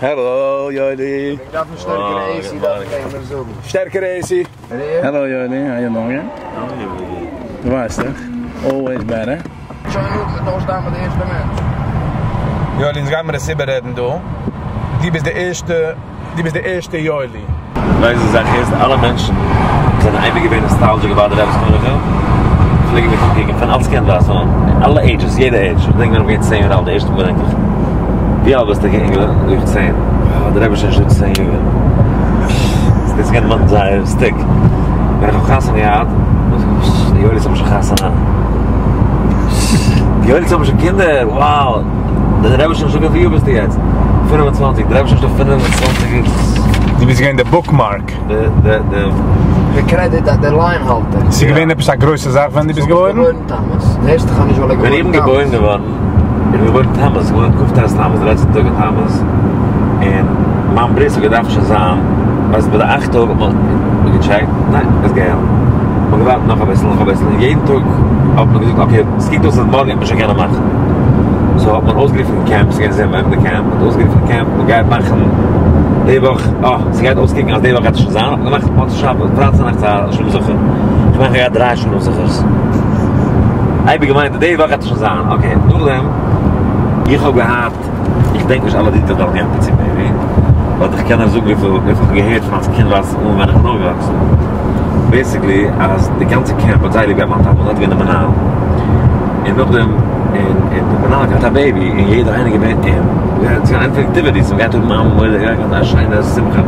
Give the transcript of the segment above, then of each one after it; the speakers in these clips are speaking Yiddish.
העלא יואלי. איך דארף נישט שטערקערע עי סי דארף איך מיר זאגן. שטערקערע עי סי. העלא יואלי, האו יו דואינג? דו ווייסט דאך, אלוועיס בעטער. שוין נאך די טויש דיין מיט די ערשטע מענטש. יואלי אונז גיימיר עס איבעררעדן דא, דו ביסט די ערשטע, דו ביסט די ערשטע יואלי. ווייסט די זאך איז אלע מענטשן זענען אייביג געווען נאסטאלדזשיק אבאוט די רעבעס קויפן פלעגן מיך אנקוקן פון אלס קינד ווייז אן אלע עידזשעס יעדע עידזש איך געדענק ווען איך בין געווען צען יאר אלט די ערשטע מאל געדענק איך ווי אלט ביסטו אינגעלע זאג איך צען אה די רבי איז שוין נישטא צען יאר דאס איז געווען זייער סטיק ווען איך האב חתונה געהאט די יואלי'ס האבן שוין חתונה די יואלי'ס האבן שוין קינדער wow די רבי איז שוין נישטא וויפיל יאר ביסטו יעצט? 25 די רבי איז שוין נישטא 25 יאר. דו ביסט געווען די bookmark. די די די. די קרעדיט די ליין האלטער. ס'איז געווען עפעס א גרויסע זאך ווען דו ביסט געבוירן? געבוירן תמוז. די ערשטע חודש ווייל ער ווען איך בין געבוירן געווארן, איך בין געבוירן תמוז, געבוירן כ"ט תמוז, די לעצטע טאג אין תמוז, און מיין ברית האט געדארפט שוין זיין, ווייסט ביי די אכט טאג האט מען געטשעקט, ניין, איז געהעלט. מען האט געווארט נאך אביסל נאך אביסל, און יעדן טאג האט מען געזאגט okay, ס'קוקט אויס אז מארגן וועט מען שוין קענען מאכן. so האט מען אויסגערופן קעמפ, ס'איז געווען זומער אין די קעמפ, מען האט אויסגערופן קעמפ, מען גייט מאכן די וואך, אה, ס'גייט אויסקוקן אז די וואך גייט עס שוין זיין, האט מען געמאכט מוצאי שבת, פרייטאג צונאכטס א שלום זכר. כ'מיין כ'האב געהאט דריי שלום זכר'ס. אייביג געמיינט אז די וואך גייט עס שוין זיין, okay, נאכדעם, איך האב געהאט, איך דענק נישט אלע details דארף גיין פיצי baby, but איך קען דיר זאגן וויפיל וויפיל איך האב געהערט פון אלס קינדווייז אן ווען איך בין אויפגעוואקסן, basically אז די גאנצע קעמפ האט זייער ליב געהאט מיין טאטע, מיין טאטע איז געווען די מנהל, און נאכדעם און און די מנהל האט געהאט א baby און יעדער איינער געווען און ס'איז געווען איינע פון די activities, מ'גייט האבן א מורא'דיגע א שיינע שמחה,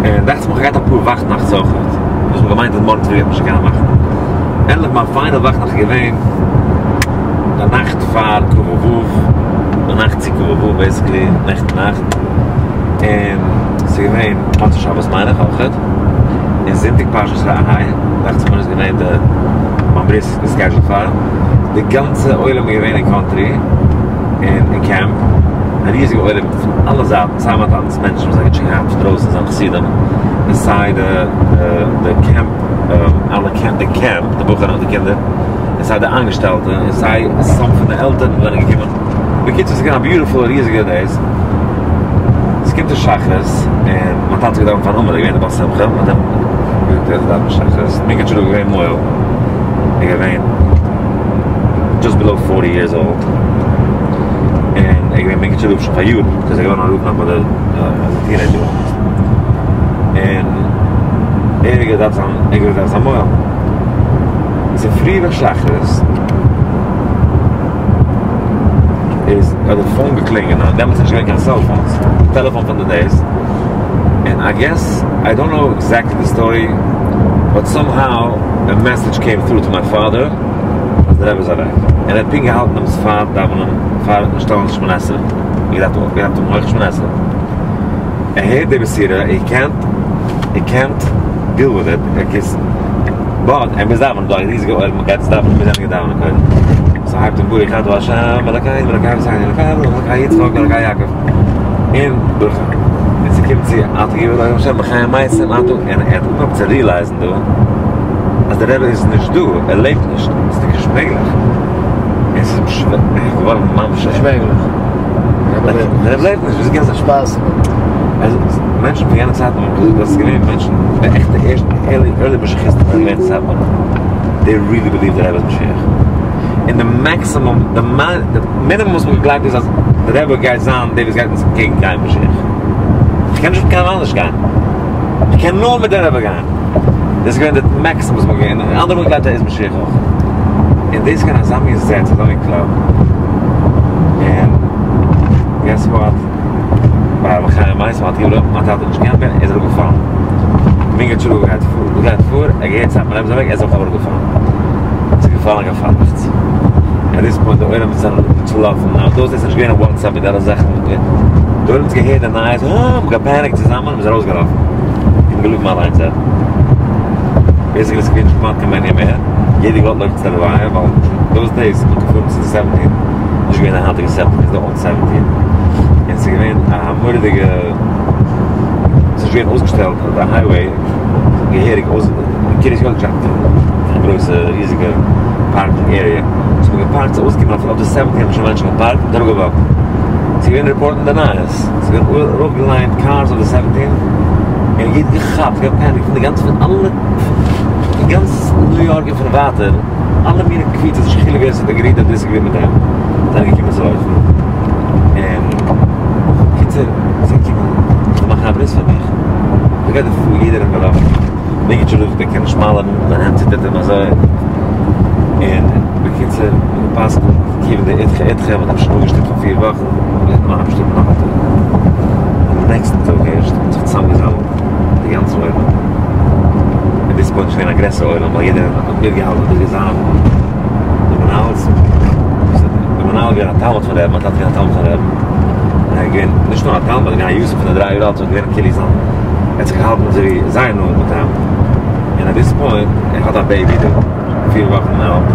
און דאכט זיך מיר כ'האב געהאט אפאר וואכנאכטס אויכעט, וואס מ'האט געמיינט אז מארגן צופרי גייט מען שוין קענען מאכן, ענדליך מיין final וואכנאכט איז געווען די נאכט. פאר כ"ו, די נאכט צו כ"ו basically נעכטן נאכט, און ס'איז געווען מוצאי שבת מיין איך אויכעט, און זונטאג פרשת ראה, דאכט זיך מיר איז געווען די מיין ברית איז scheduled פאר, די גאנצע עולם איז געווען אין country און אין קעמפ, א ריזיגע עולם פון אלע זייטן, סיי מיין טאטענס מענטשן וואס זענען שוין געהאט פון דרויסן זיינע חסידים, און סיי די די קעמפ אלע קעמפ די קעמפ די בחורים די קינדער. און סיי די איינגעשטעלטע און סיי some פון די עלטערן וואס זענען געקומען, בקיצור ס'איז געווען א beautiful ריזיגע דאס, ס'קומט צו שחרית און מיין טאטע האט געדאווענט פארן עמוד, ער איז געווען די בעל שמחה, מ'האט אים געזאגט ער זאל דאווענען שחרית, מונקאטשער רב איז געווען מוהל, ער איז געווען just below forty years old, און ער איז געווען מונקאטשער רב שוין פאר יארן, because ער איז געווארן א רב נאך ביי די teenage יארן, און ער האט געדארפט זיין, ער האט געדארפט זיין מוהל. צופרי ביי שחרית איז האט די phone געקלינגען, און דעמאלטס איז נישט געווען קיין cellphones, טעלעפאן פון די days, און I guess, I don't know exactly די story, but somehow a message came through to my father אז די רבי איז אוועק, און ער האט פונקט געהאלטן דעמאלטס פאר דאווענען, פאר שטעלן שמונה עשרה, געדארפט האבן הויך שמונה עשרה, ער הערט די בשורה, הי קענט, הי קענט דיעל וויט איט, ער קען. but ער מוז דאווענען דא א ריזיגע עולם מען גייט עס דאווענען מוז ענדיגן דאווענען קודם so הייבט אן ברוך אתה ה' אלקינו אלקי אבותינו אלקי אברהם אלקי יצחק אלקי יעקב און ברוך און ס'קומט צו אתה גבור לעולם השם מחיה מתים אתה און ער האט אנגעהויבן צו realize ן דא אז דער רבי איז נישט דא ער לעבט נישט ס'איז נישט מעגליך און ס'איז אים שווער געווארן ממש נישט מעגליך. דער רבי לעבט נישט וויאזוי קען זיין שפאס. מענטשן פון יענע צייטן האבן געזאגט אז עס איז געווען מענטשן די עכטע ערשטע early early משיחיסטן זענען געווען סאטמאר they really believed די רבי איז משיח און די maximum די מינימום וואס מען האט געגלייבט איז אז די רבי גייט זיין דער וואס גייט אונז אנטקעגן גיין משיח איך קען נישט מיט קיינעם אנדערש גיין איך קען נאר מיט די רבי גיין דאס איז געווען די maximum וואס מען האט געגעבן און אנדערע האבן געגלייבט ער איז משיח אויך און דאס איז געווען אזא מין זעץ אזא מין קלאפ און guess what. ביי מחיה מתים האט געברויכט מיין טאטע נישט געקענט ווערן, ער איז אראפגעפאלן. מונקאטשער רב גייט פאר, וואס גייט פאר? ער האט געהערט סאטמאר רבי איז אוועק, ער איז אויך אראפגעפאלן. ס'איז געפאלן געפאלעכטס. at this point די עולם איז צולאפן, נאר דאס איז נישט געווען WhatsApp מיט די אלע זאכן, די עולם האט געהערט די נייעס, אה, מ'האט געפעניקט צוזאמען, מ'איז ארויסגעלאפן. איך בין געבליבן אליינס דארט. basically ס'איז געווען נישט כמעט קיין מנין מער, יעדער געוואלט לויפן צו די לוויה, ווייל those days מ'האט געפארן צו די seventeen, נישט געווען די היינטיגע seventeen, איז די old seventeen, און ס'איז געווען א מורא'דיגע, ס'איז נישט געווען אויסגעשטעלט די highway געהעריג אויס, אין קרית יואל איז נישט קיין גרויסע ריזיגע parking area, so מ'האט געפארקט, ס'איז אויסגעקומען אויף די seventeen האבן שוין מענטשן געפארקט און אראפגעוואקט. ס'איז געווען רעפארט אין די נייעס, ס'איז געווען ארויפגעליינט קארס אויף די סעווענטין, און יעדער געכאפט, געהאט פעניק פון די גאנצע פון אלע פון גאנץ ניו יארק און פון ווייטער, אלע מיני קבוצות נישט קיין חילוק ווער ס'האט אגריד אדער דיסאגריד מיט אים, זענען געקומען צו לויפן, און קיצור זיי קומען זיי מאכן א ברית פאר מיך, וואס גייט דא פאר יעדער איז געלאפן, מונקאטשער רב דער קען נישט מל'ען, זיין הענט ציטערט אים אזוי, און בקיצור גע'פסק'נט. כיון דאידחי אידחי, מ'האט שוין אפגעשטופט פאר פיר וואכן, מ'גייט נאר אפשטופן נאך א טאג. און די נעקסטן טאג הערשט האט זיך צוזאמגעזאמלט די גאנצע עולם. עט דיס פוינט איז שוין געווען א גרעסערע עולם ווייל יעדער האט מיטגעהאלטן ביז געזאמט. די מנהל איז די מנהל איז געווען א תלמיד פון רבי'ן, מיין טאטע איז געווען א תלמיד פון רבי'ן. און ער איז געווען נישט נאר א תלמיד, ער איז געווען א יתום פון די דריי יאר אלט, ס'איז געווען כאילו זיין, ער האט זיך געהאלטן אזוי ווי זייער נאנט מיט אים. און עט דיס פוינט ער האט א בעיבי דא. פיר וואכן אלט,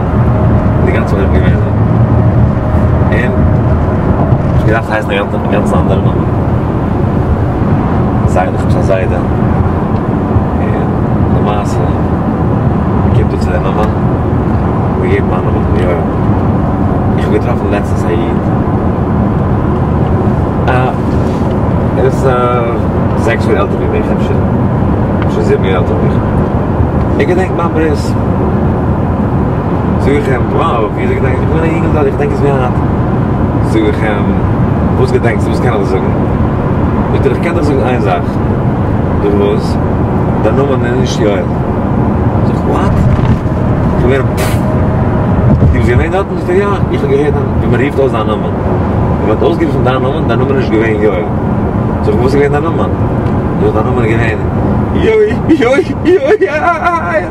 די גאנצע עולם געווען דא, און איך געדארפט הייסן א גאנץ אנדערע נאמען, זיידע, איך האב א זיידע, און למעשה קומט דא צו די נאמען, געגעבן מיין נאמען יואל, איך האב געטראפן לעצטנס א איד, א ער איז זעקס יאר עלטער ווי מיך אפשר, אפשר זיבן יאר עלטער ווי מיך, ער געדענקט מיין ברית. זאג איך אים, וואו, ווי אזוי געדענקסט? איך בין געווען א יונגל דארט, איך געדענק עס ווי היינט. זאג איך אים, וואס געדענקסטו? וואס קען איך דיר זאגן? זאגט ער, איך קען דיך זאגן איין זאך. זאג איך, וואס? דיין נאמען איז נישט יואל. זאג איך, וואט? איך בין געווען, דו ביסט געווען דארטן? זאגט ער, יא, איך האב געהערט ווי מען רופט אויס דיין נאמען. ווען מען האט אויסגערופן דיין נאמען, דיין נאמען איז נישט געווען יואל. זאג איך, וואס איז געווען דיין נאמען? זאגט ער, דיין נאמען איז געווען יוי יוי יוי איי.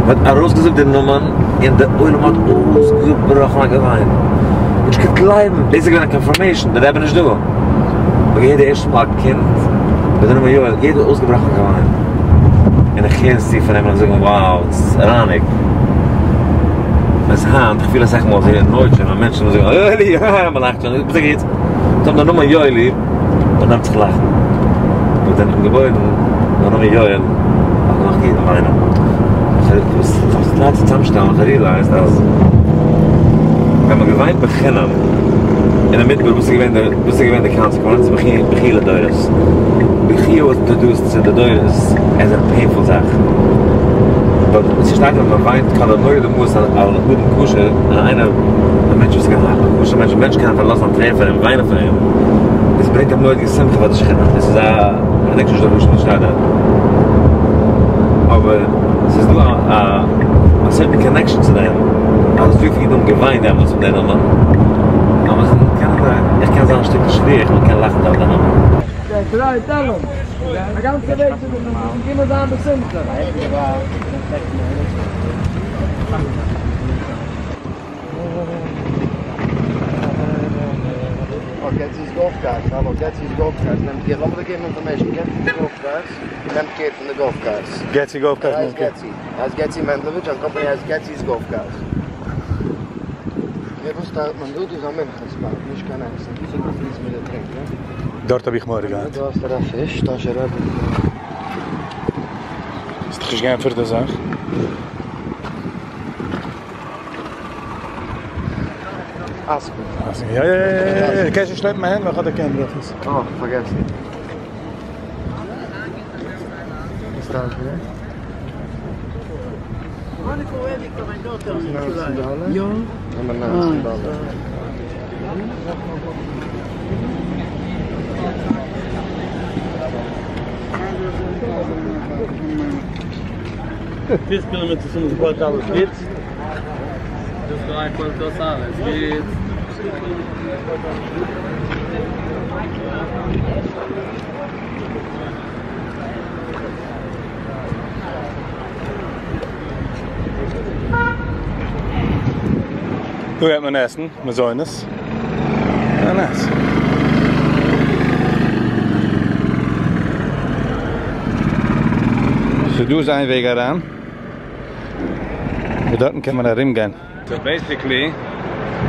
מען האט ארויסגעזאגט די נאמען און די עולם האט אויסגעבראכן א געוויין, נישט געקענט גלייבן, דאס איז געווען א קאנפארמעישן, די רבי איז נישט דא, מען האט געהערט די ערשטע מאל א קינד מיט די נאמען יואל, יעדער האט אויסגעבראכן א געוויין, און איך הער עס צו פון אים און זאג אים wow עס איז אריינעק, עס היינט, איך פיל אסאך מאל אזוי ענויד שוין ווען מענטשן זאגן יואלי, מען לאכט שוין, ביסט גוט, זיי האבן די נאמען יואלי. מען נעמט זיך לאכן. מיר זענען געבוירן מיט א נאמען יואל, האט געמאכט יעדן וויינען. איך האב זיך געטרייט צו צוזאמשטעלן, איך האב ריעלייזד אז ווען מען געוויינט בחינם אין די מדבר וואס איז געווען די וואס איז געווען די קאנסעקווענץ? בכי' לדורות. בכי' וואס פראדוסט צו די דורות איז א פעינפול זאך. באט ס'שטייט אז מען וויינט כל המוריד דמעות על אדם כשר, און איינער א מענטש וואס קען א כשר מענטש, א מענטש קען פארלאזן א טרער פאר אים, וויינען פאר אים. עס ברענגט א מורא'דיגע שמחה פאר די שכינה, עס איז א, איך געדענק נישט די לשון וואס שטייט דארט, אבער עס איז דא א א סערטען קאנעקשאן צו דעם, אז אזויפיל אידן האבן געוויינט דעמאלטס אויף די נאמען, אז מען קען איך קען זיין א שטיקל שליח, מען קען לאכן דורך די נאמען. אה, געצי'ס גאלף קארס, האלא, געצי'ס גאלף קארס נעמט קער, לאמיר דיר געבן אינפארמעישן, געצי'ס גאלף קארס נעמט קער פון די גאלף קארס. געצי גאלף קארס ער הייסט נעמט קער. געצי, ער הייסט געצי מענדלאוויטש, זיין קאמפאני הייסט געצי'ס גאלף קארס. ווער וואס טיילט מען דא? דא איז א מנחה ספאט, נישט קיין עסן, דא זאל מען פליז מיט די טרינקען. דארט האב איך מורא געהאט. דא האסטו א פיש, טאהשער רבי. האסט דיך נישט געענטפערט די זאך. יא יא יא יא קענסט נישט שלעפן מיין הענט ווייל איך האב די קעמרע אויף עס. אה, פארגעסן. וואס דארף איך? ניינצן דאלער? יא. נאמבער ניינצן דאלער. דא גייט מען עסן מזונות. אה נייס. סאו דא איז איין וועג אריין. און דארטן קען מען ארום גיין. סאו בעסיקלי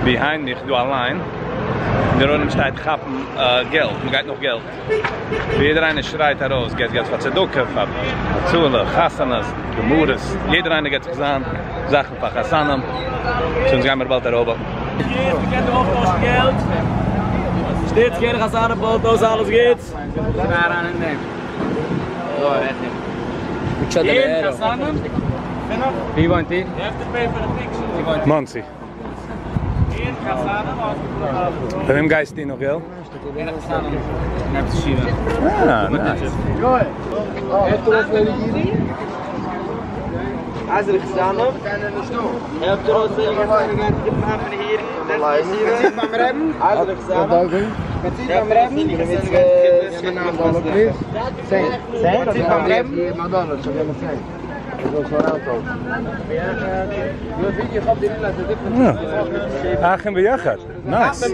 ביהיינד מיך איז דא א ליין, און דער עולם שטייט כאפן געלט, מען גייט נאך געלט, ווי יעדער איינער שרייט ארויס געט געלט פאר צדקה, פאר הצלה, חתונות, גמרות, יעדער איינער געט זיך זיין זאכן פאר חתנים, סאו אונז גיימער באלד ארויף. שטיצט קרן חתנים פועל'ט אויס אלעס גוטס. מאנסי. פאר וועם גייסטו נאך געלט? אה, נייס. אחים ביחד, נייס.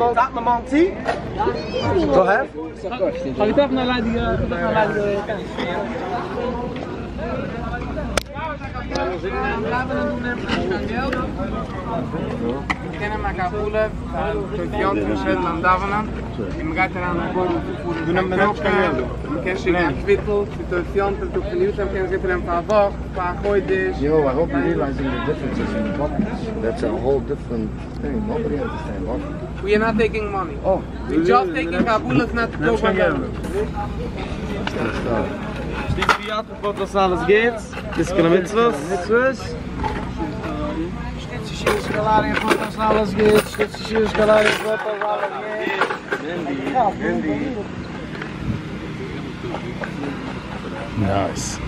Yo, I hope you're realizing the differences in buckets. That's a whole different thing. Nobody understands buckets. We are not taking money. Oh. We just taking Kabulas not to go by אלעס גוטס, דיסקעלע מצוות. Nice.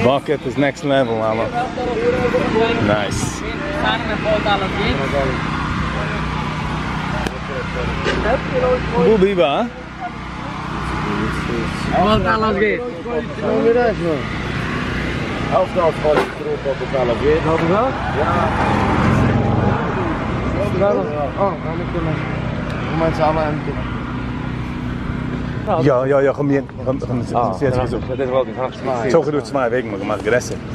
Bucket is next level, Allo. Nice. Bubiba. Ja, ja, ja, komm hier. Komm, komm, komm, jetzt so. So du zwei wegen mal gemacht, Grässe. Die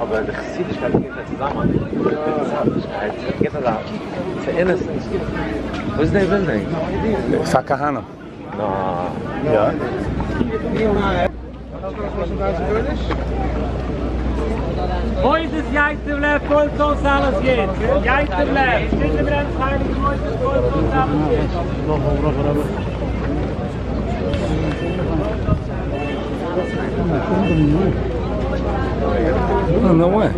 aber die Chassidischerkeit geht nicht zusammen. Die Chassidischerkeit geht da. It's innocence. Wo ist der Building? Sakahana. No. Ja. Heute ist Jaitemlev, voll uns alles geht. Jaitemlev, steht im Renn, heilig, heute ist voll uns alles geht. Oh, no way.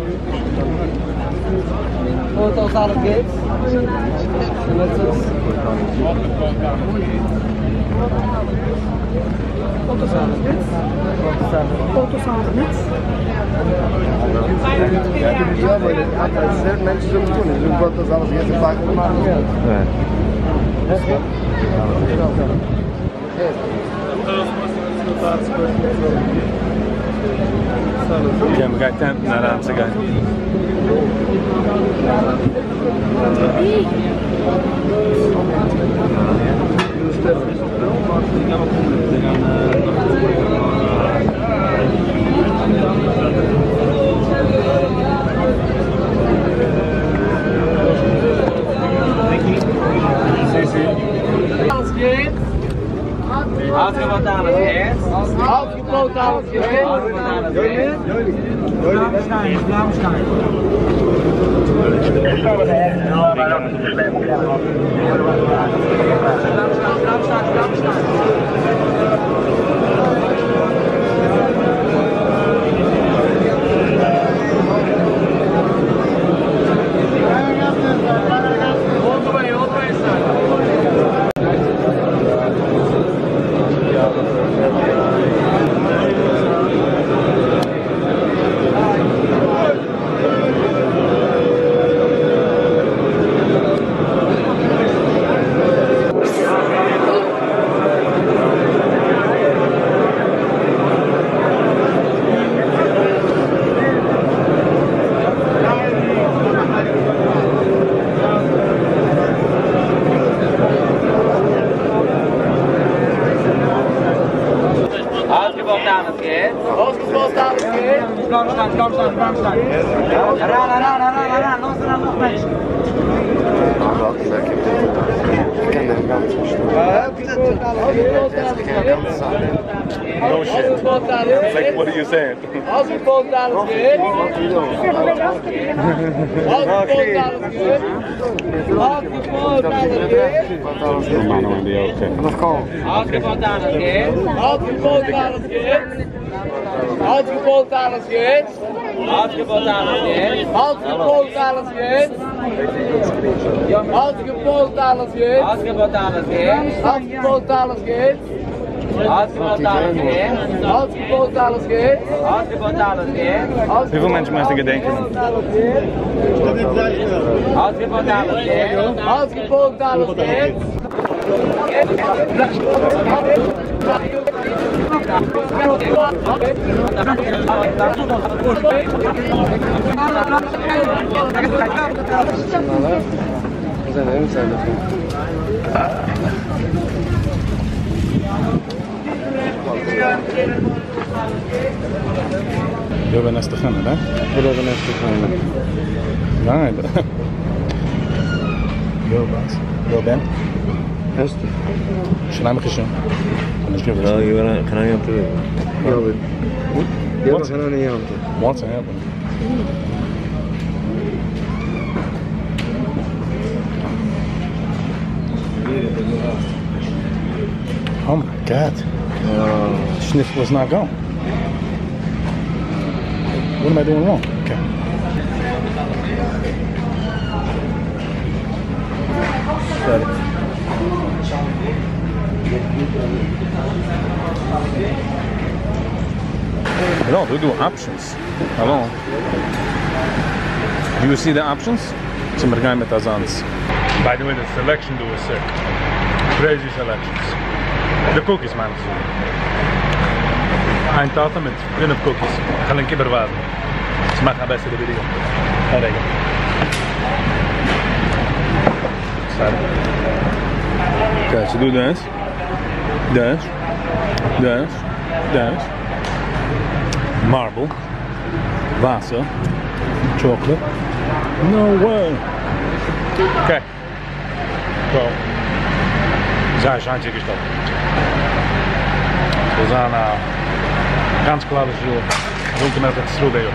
Ja, maar het zijn mensen zullen doen. Ze doen wat dat alles gaat vaak maar geld. Ja, we gaan tempen naar Amsterdam. Alles geht. Uitgebouwd alles geht. Uitgebouwd alles geht. Blauwstein, Blauwstein. שטאט און ער קומט אונטער איך קען דעם גאנצן שטאט. איך קען גאנץ סאטמאר. No shit. Like what are you saying? וויפיל מענטשן מיינסטו געדענקען אים? יו בן אסתר חנה, ניין? יו בן אסתר חנה. ניין. יו וואס? יו בן? אסתר. שניים חשון. לא, יו בן חנן ים טוב. יו בן. יו בן חנן ים טוב. What's happening? Oh my God. Sniff was not gone. What am I doing wrong? Okay. Sorry. No, they do options. Hello. Do you see the options? צו מיר גיין מיט אזאנס. By the way, the selection דא איז sick. Crazy selections. The cookies מיין איך צו זאגן. איין טאטע מיט פינף cookies. איך וועל ענק איבערווייזן. צו מאכן א בעסערע ווידעא. א רגע. Sorry. Okay, so דא דאס. דאס. דאס. דאס. Marble. וואסער. Chocolate. No way. Okay. So. זייער שיין צוגעשטעלט. זאל זיין א גאנץ כלל ישראל. זאל קומען אויף ארץ ישראל די יאר.